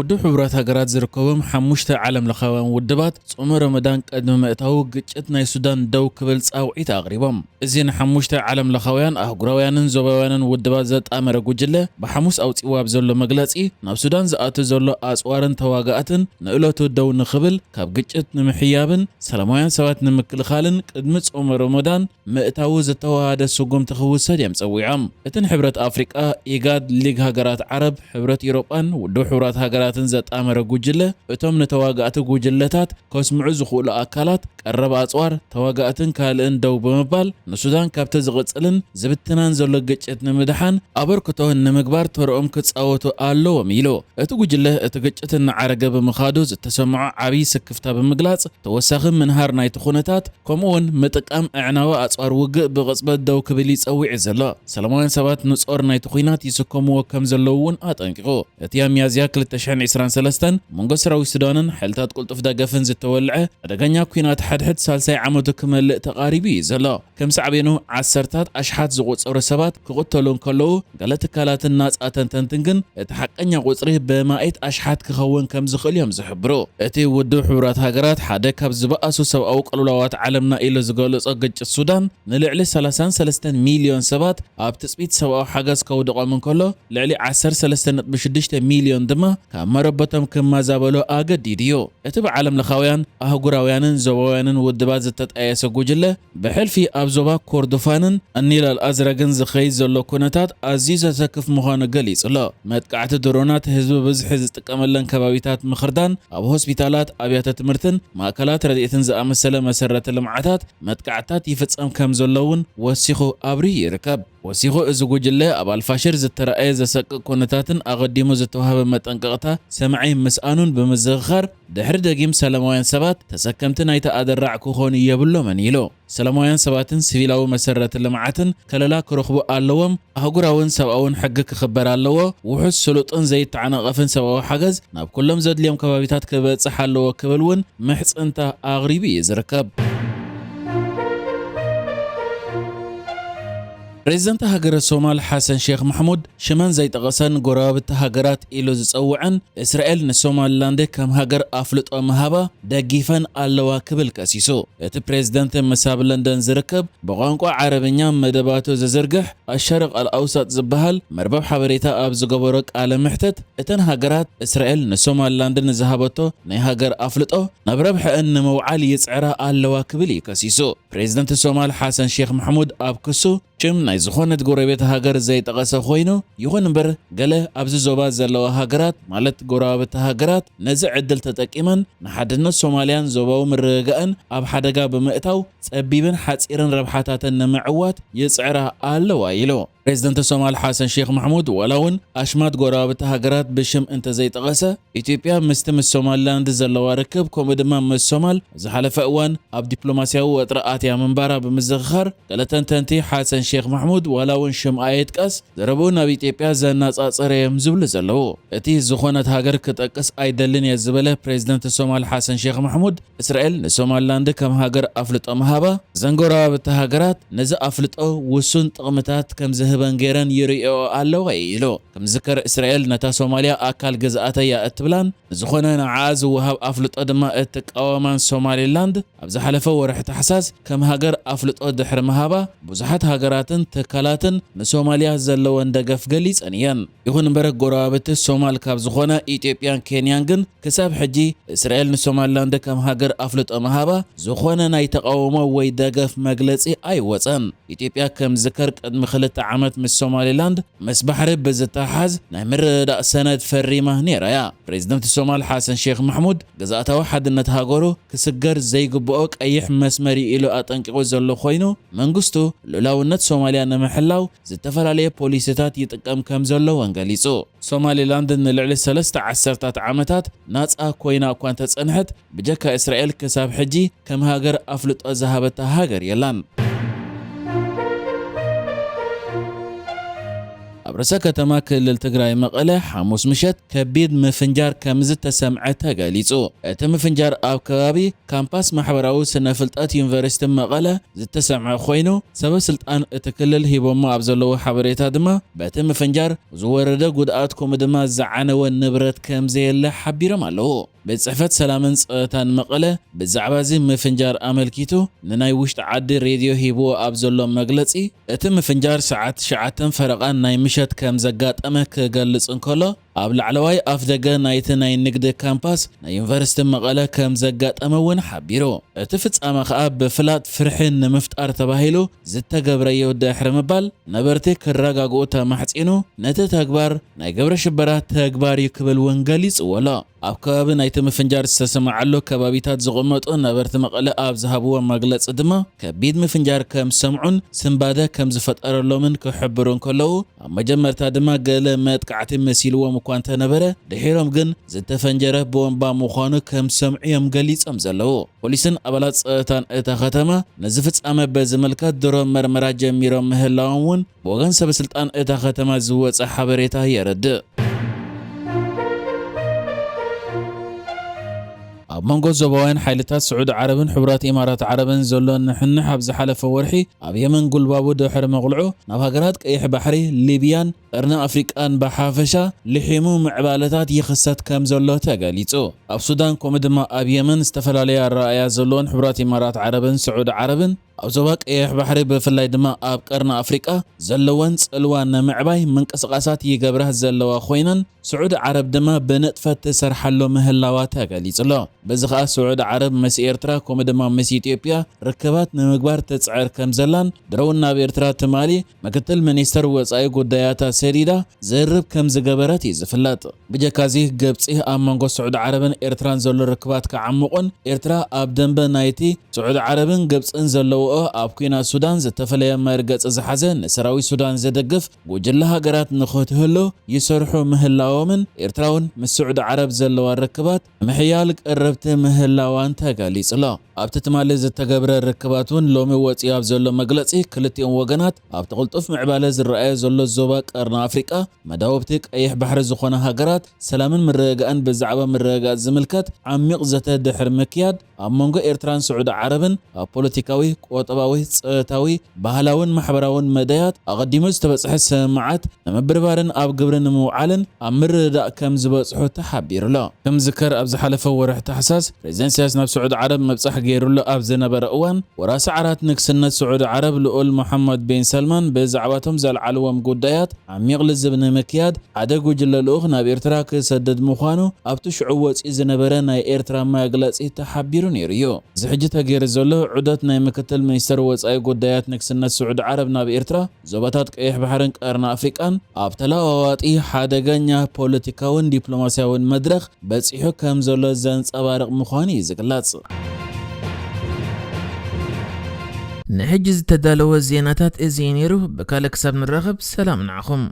ውድብ ሕቡራት ሃገራት ዝርከቦም ሓሙሽተ ዓለም ለኻውያን ውድባት ጾመ ረመዳን ቅድሚ ምእታዉ ግጭት ናይ ሱዳን ደው ክብል ጻውዒት ኣቕሪቦም። እዚ ንሓሙሽተ ዓለም ለኻውያን፣ ኣህጉራውያንን ዞባውያንን ውድባት ዘጣመረ ጉጅለ ብሓሙስ ኣውጺእዎ ኣብ ዘሎ መግለጺ፣ ናብ ሱዳን ዝኣቱ ዘሎ ኣጽዋርን ተዋጋእትን ንእለቱ ደው ንኽብል፣ ካብ ግጭት ንምሕያብን ሰላማውያን ሰባት ንምክልኻልን ቅድሚ ጾመ ረመዳን ምእታዉ ዝተዋሃደ ስጉምቲ ክውሰድ እዮም ጸዊዖም። እቲ ንሕብረት ኣፍሪቃ፣ ኢጋድ፣ ሊግ ሃገራት ዓረብ፣ ሕብረት ኢሮጳን ውድብ ሕቡራት ሃገራትን ዘጣመረ ጉጅለ፣ እቶም ንተዋጋእቲ ጉጅለታት ከስምዑ ዝኽእሉ ኣካላት፣ ቀረብ ኣጽዋር፣ ተዋጋእትን ካልእን ደው ብምባል፣ ንሱዳን ካብቲ ዝቕጽልን ዝብትናን ዘሎ ግጭት ንምድሓን ኣበርክቶ ንምግባር ተርኦም ክጻወቱ ኣለዎም ኢሉ። እቲ ጉጅለ፣ እቲ ግጭት እናዓረገ ብምኻዱ ዝተሰምዖ ዓብዪ ስክፍታ ብምግላጽ፣ ተወሳኺ ምንሃር ናይቲ ኩነታት፣ ከምኡውን ምጥቃም ኣዕናዊ ኣጽዋር ውግእ ብቕጽበት ደው ክብል እዩ ጸዊዑ ዘሎ። ሰላማውያን ሰባት ንጾር ናይቲ ኲናት ይስከምዎ ከም ዘለዉ እውን ኣጠንቂቑ። እቲ ኣብ ሚያዝያ ክልተ ሽሕን ዕስራን ሰለስተን መንጎ ሰራዊት ሱዳንን ሓይልታት ቅልጡፍ ደገፍን ዝተወልዐ ኣደገኛ ኲናት ሓድሕድ ሳልሳይ ዓመቱ ክመልእ ተቓሪቡ እዩ ዘሎ። ከም ሳዕቤኑ፣ ዓሰርታት ኣሽሓት ዝቑጸሩ ሰባት ክቕተሉ እንከለዉ፣ ገለ ትካላትን ናጻ ተንተንትን ግን እቲ ሓቀኛ ቁጽሪ ብማኢት ኣሽሓት ክኸውን ከም ዝኽእል እዮም ዝሕብሩ። እቲ ውድብ ሕቡራት ሃገራት ሓደ ካብ ዝበኣሱ ሰብኣዊ ቅልውላዋት ዓለምና ኢሉ ዝገለጾ ግጭት ሱዳን፣ ንልዕሊ ሰላሳን ሰለስተን ሚልዮን ሰባት ኣብ ትጽቢት ሰብኣዊ ሓገዝ ከውድቖም እንከሎ፣ ልዕሊ ዓሰርተ ሰለስተ ነጥቢ ሽዱሽተ ሚልዮን ድማ ካብ መረበቶም ክመዛበሉ ኣገዲዱ እዩ። እቲ ብዓለም ለኻውያን፣ ኣህጉራውያንን ዞባውያንን ውድባት ዝተጣየሰ ጉጅለ፣ ብሕልፊ ኣብ ዞባ ኮርዶፋንን ኒል ኣልኣዝረግን ዝኸይድ ዘሎ ኩነታት ኣዝዩ ዘሰክፍ ምዃኑ ገሊጹ ኣሎ። መጥቃዕቲ ድሮናት፣ ህዝቢ ብዝሒ ዝጥቀመለን ከባቢታት ምኽርዳን፣ ኣብ ሆስፒታላት፣ ኣብያተ ትምህርትን ማእከላት ረድኤትን ዝኣመሰለ መሰረተ ልምዓታት መጥቃዕትታት ይፍጸም ከም ዘሎ እውን ወሲኹ ኣብርሁ ይርከብ። ወሲኹ፣ እዚ ጉጅለ ኣብ ኣልፋሽር ዝተረኣየ ዘሰቅቕ ኩነታትን ኣቐዲሙ ዝተዋህበ መጠንቀቕታ ሰማዒ ምስኣኑን ብምዝኽኻር፣ ድሕሪ ደጊም ሰላማውያን ሰባት ተሰከምቲ ናይቲ ኣደራዕ ክኾኑ የብሎምን ኢሉ። ሰላማውያን ሰባትን ሲቪላዊ መሰረተ ልምዓትን ከለላ ክረኽቡ ኣለዎም፣ ኣህጉራውን ሰብኣውን ሕጊ ክኽበር ኣለዎ፣ ውሑስ፣ ስሉጥን ዘይተዓናቐፍን ሰብኣዊ ሓገዝ ናብ ኩሎም ዘድልዮም ከባቢታት ክበጽሕ ኣለዎ ክብል እውን ምሕጽንታ ኣቕሪቡ እዩ ዝርከብ። ፕሬዝደንት ሃገረ ሶማል ሓሰን ሼክ ማሕሙድ ሽመን ዘይጠቐሰን ጎረባብቲ ሃገራት ኢሉ ዝጸውዐን እስራኤል ንሶማሊላንድ ከም ሃገር ኣፍልጦ ምሃባ ደጊፈን ኣለዋ ክብል ከሲሱ። እቲ ፕሬዝደንት ምስ ኣብ ለንደን ዝርከብ ብቋንቋ ዓረብኛ መደባቱ ዝዝርግሕ ኣሸርቕ ኣልኣውሳጥ ዝበሃል መርበብ ሓበሬታ ኣብ ዝገበሮ ቃለ መሕትት፣ እተን ሃገራት እስራኤል ንሶማሊላንድ ንዝሃበቶ ናይ ሃገር ኣፍልጦ ናብ ረብሐአን ንምውዓል ይጽዕራ ኣለዋ ክብል እዩ ከሲሱ። ፕሬዝደንት ሶማል ሓሰን ሼክ ማሕሙድ ኣብ ክሱ ሽም ናይ ዝኾነት ጎረቤት ሃገር ዘይጠቐሰ ኮይኑ፣ ይኹን እምበር ገለ ኣብዚ ዞባ ዘለዋ ሃገራት፣ ማለት ጎረባብቲ ሃገራት፣ ነዚ ዕድል ተጠቂመን ንሓድነት ሶማልያን ዞባዊ ምርግጋእን ኣብ ሓደጋ ብምእታው ጸቢብን ሓጺርን ረብሓታተን ንምዕዋት ይጽዕራ ኣለዋ ኢሉ። ፕሬዝደንት ሶማል ሓሰን ሼክ ማሕሙድ ዋላ እውን ኣሽማት ጎረባብቲ ሃገራት ብሽም እንተዘይጠቐሰ፣ ኢትዮጵያ ምስቲ ምስ ሶማሊላንድ ዘለዋ ርክብ፣ ከምኡ ድማ ምስ ሶማል ዝሓለፈ እዋን ኣብ ዲፕሎማስያዊ ወጥሪ ኣትያ ምንባራ ብምዝኽኻር፣ ገለ ተንተንቲ ሓሰን ሼክ ማሕሙድ ዋላ እውን ሽም ኣየጥቀስ፣ ዘረብኡ ናብ ኢትዮጵያ ዘነጻጸረ እዮም ዝብሉ ዘለዉ። እቲ ዝኾነት ሃገር ክጠቅስ ኣይደልን እየ ዝበለ ፕሬዝደንት ሶማል ሓሰን ሼክ ማሕሙድ፣ እስራኤል ንሶማሊላንድ ከም ሃገር ኣፍልጦ ምሃባ፣ ዘን ጎረባብቲ ሃገራት ነዚ ኣፍልጦ ውሱን ጥቕምታት ከም ዝህበን ገይረን ይርእይኦ ኣለዋ ኢሉ። ከም ዝዝከር፣ እስራኤል ነታ ሶማልያ ኣካል ግዝኣተይ እያ እትብላን፣ ንዝኾነ ንዓኣ ዝወሃብ ኣፍልጦ ድማ እትቃወማን ሶማሊላንድ፣ ኣብ ዝሓለፈ ወርሒ ታሕሳስ ከም ሃገር ኣፍልጦ ድሕሪ ምሃባ፣ ብዙሓት ሃገራትን ትካላትን ንሶማልያ ዘለወን ደገፍ ገሊጸን እየን። ይኹን እምበር፣ ጎረባብቲ ሶማል ካብ ዝኾና ኢትዮጵያን ኬንያን ግን፣ ክሳብ ሕጂ እስራኤል ንሶማሊላንድ ከም ሃገር ኣፍልጦ ምሃባ ዝኾነ ናይ ተቓውሞ ወይ ደገፍ መግለጺ ኣይወጸን። ኢትዮጵያ፣ ከም ዝዝከር፣ ቅድሚ ክልተ ዓመት ምስ ሶማሊላንድ ምስ ባሕሪ ብዝተሓሓዝ ናይ ምርድዳእ ሰነድ ፈሪማ ነይራ እያ። ፕሬዝደንት ሶማል ሓሰን ሼክ ማሕሙድ፣ ግዝኣታዊ ሓድነት ሃገሩ ክስገር ዘይግብኦ ቀይሕ መስመር እዩ ኢሉ ኣጠንቂቑ ዘሎ ኮይኑ፣ መንግስቱ ልኡላውነት ሶማልያ ንምሕላው ዝተፈላለየ ፖሊሲታት ይጥቀም ከም ዘሎ እውን ገሊጹ። ሶማሊላንድ ንልዕሊ ሰለስተ ዓሰርታት ዓመታት ናጻ ኮይና እኳ እንተጸንሐት፣ ብጀካ እስራኤል ክሳብ ሕጂ ከም ሃገር ኣፍልጦ ዝሃበታ ሃገር የላን። ርእሰ ከተማ ክልል ትግራይ መቐለ ሓሙስ ምሸት ከቢድ ምፍንጃር ከም ዝተሰምዐ ተገሊጹ። እቲ ምፍንጃር ኣብ ከባቢ ካምፓስ ማሕበራዊ ስነ ፍልጠት ዩኒቨርሲቲ መቐለ ዝተሰምዐ ኮይኑ፣ ሰበ ስልጣን እቲ ክልል ሂቦሞ ኣብ ዘለዉ ሓበሬታ ድማ በቲ ምፍንጃር ዝወረደ ጉድኣት ከምኡ ድማ ዝዓነወ ንብረት ከም ዘየለ ሓቢሮም ኣለዉ። ቤት ጽሕፈት ሰላምን ጸጥታን መቐለ ብዛዕባ እዚ ምፍንጃር ኣመልኪቱ ንናይ ውሽጢ ዓዲ ሬድዮ ሂብዎ ኣብ ዘሎ መግለጺ፣ እቲ ምፍንጃር ሰዓት ትሽዓተ ፈረቓን ናይ ምሸት ከም ዘጋጠመ ክገልጽ እንከሎ፣ ኣብ ላዕለዋይ ኣፍ ደገ ናይቲ ናይ ንግዲ ካምፓስ ናይ ዩኒቨርሲቲ መቐለ ከም ዘጋጠመ እውን ሓቢሩ። እቲ ፍጻመ ከኣ ብፍላጥ ፍርሒ ንምፍጣር ተባሂሉ ዝተገብረዮ ድሕሪ ምባል፣ ነበርቲ ክረጋግኡ ተማሕጺኑ፣ ነቲ ተግባር ናይ ግብረ ሽበራ ተግባር እዩ ክብል እውን ገሊጽዎ ኣሎ። ኣብ ከባቢ ናይቲ ምፍንጃር ዝተሰማዓሉ ከባቢታት ዝቕመጡ ነበርቲ መቐለ ኣብ ዝሃብዎ መግለጺ ድማ፣ ከቢድ ምፍንጃር ከም ዝሰምዑን ስንባደ ከም ዝፈጠረሎምን ክሕብሩ እንከለዉ፣ ኣብ መጀመርታ ድማ ገለ መጥቃዕቲ መሲልዎም እኳ እንተነበረ፣ ድሒሮም ግን ዝተፈንጀረ ቦምባ ምዃኑ ከም ዝሰምዑ እዮም ገሊጾም ዘለዉ። ፖሊስን ኣባላት ጸጥታን እታ ከተማ ነዚ ፍጻመ በዝምልከት ድሮ መርመራ ጀሚሮም ምህላዎም እውን ብወገን ሰበ ስልጣን እታ ከተማ ዝወጸ ሓበሬታ የረድእ። ኣብ መንጎ ዞባውያን ሓይልታት ስዑዲ ዓረብን ሕቡራት ኢማራት ዓረብን ዘሎ ንሕንሕ ኣብ ዝሓለፈ ወርሒ ኣብ የመን ጉልባቡ ድሕሪ መቕልዑ፣ ናብ ሃገራት ቀይሕ ባሕሪ፣ ሊብያን ቀርኒ ኣፍሪቃን ብሓፈሻ ልሒሙ ምዕባለታት ይኽሰት ከም ዘሎ ተገሊጹ። ኣብ ሱዳን ከምኡ ድማ ኣብ የመን ዝተፈላለየ ኣረኣእያ ዘለዎን ሕቡራት ኢማራት ዓረብን ስዑዲ ዓረብን ኣብ ዞባ ቀይሕ ባሕሪ ብፍላይ ድማ ኣብ ቀርኒ ኣፍሪቃ ዘለወን ጽልዋ ንምዕባይ ምንቅስቓሳት ይገብራ ዘለዋ ኮይነን፣ ስዑዲ ዓረብ ድማ ብንጥፈት ትሰርሓሉ ምህላዋ ተገሊጹ ኣሎ። በዚ ኸኣ ስዑዲ ዓረብ ምስ ኤርትራ ከምኡ ድማ ምስ ኢትዮጵያ ርክባት ንምግባር ትጽዕር ከም ዘላን፣ ድሮ እውን ናብ ኤርትራ ትማሊ ምክትል ሚኒስተር ወጻኢ ጉዳያታ ሰዲዳ ዝርርብ ከም ዝገበረት እዩ ዝፍለጥ። ብጀካዚ ግብጺ ኣብ መንጎ ስዑዲ ዓረብን ኤርትራን ዘሎ ርክባት ክዓምቑን ኤርትራ ኣብ ደንበ ናይቲ ስዑዲ ዓረብን ግብጽን ዘለውኦ ኣብ ኲናት ሱዳን ዝተፈለየ መርገጺ ዝሓዘ ንሰራዊት ሱዳን ዝድግፍ ጉጅለ ሃገራት ንኽትህሉ ይሰርሑ ምህላዎምን ኤርትራ እውን ምስ ስዑዲ ዓረብ ዘለዋ ርክባት ምሕያል ቅርብቲ ምህላዋን ተገሊጹ ኣሎ። ኣብቲ ትማሊ ዝተገብረ ርክባት እውን ሎሚ ወጺኡ ኣብ ዘሎ መግለጺ ክልቲኦም ወገናት ኣብቲ ቅልጡፍ ምዕባለ ዝረኣየ ዘሎ ዞባ ቀርኒ ኣፍሪቃ መዳውብቲ ቀይሕ ባሕሪ ዝኾና ሃገራት ሰላምን ምርግጋእን ብዛዕባ ምርግጋእ ዝምልከት ዓሚቕ ዘተ ድሕሪ ምክያድ ኣብ መንጎ ኤርትራን ስዑዲ ዓረብን ኣብ ፖለቲካዊ፣ ቁጠባዊ፣ ጸጥታዊ፣ ባህላውን ማሕበራውን መዳያት ኣቐዲሙ ዝተበጽሐ ስምምዓት ንምብርባርን ኣብ ግብሪ ንምውዓልን ኣብ ምርድዳእ ከም ዝበጽሑ ተሓቢሩ ኣሎ። ከም ዝከር ኣብ ዝሓለፈ ወርሒ ታሕሳስ ፕሬዚደንት ኢሳያስ ናብ ስዑዲ ዓረብ ምብጻሕ ገይሩሉ ኣብ ዝነበረ እዋን ወራሲ ዓራት ንግስነት ስዑዲ ዓረብ ልኡል መሓመድ ቢን ሰልማን ብዛዕባቶም ዘልዓልዎም ጉዳያት ዓሚቕ ልዝብ ንምክያድ ሓደ ጉጅለ ልኡኽ ናብ ኤርትራ ክሰድድ ምዃኑ ኣብቲ ሽዑ ወጺኡ ዝነበረ ናይ ኤርትራ መግለጺ ተሓቢሩ ነይሩ እዩ። እዚ ሕጂ ተገይሩ ዘሎ ዑደት ናይ ምክትል ሚኒስተር ወጻኢ ጉዳያት ንግስነት ስዑዲ ዓረብ ናብ ኤርትራ፣ ዞባታት ቀይሕ ባሕርን ቀርኒ ኣፍሪቃን ኣብ ተለዋዋጢ ሓደገኛ ፖለቲካውን ዲፕሎማስያውን መድረኽ በጺሑ ከም ዘሎ ዘንጸባርቕ ምዃኑ እዩ ዝግለጽ። ንሕጂ ዝተዳለወ ዜናታት እዚ እዩ ነይሩ። ብካልእ ክሳብ ንራኸብ ሰላም ንዓኹም።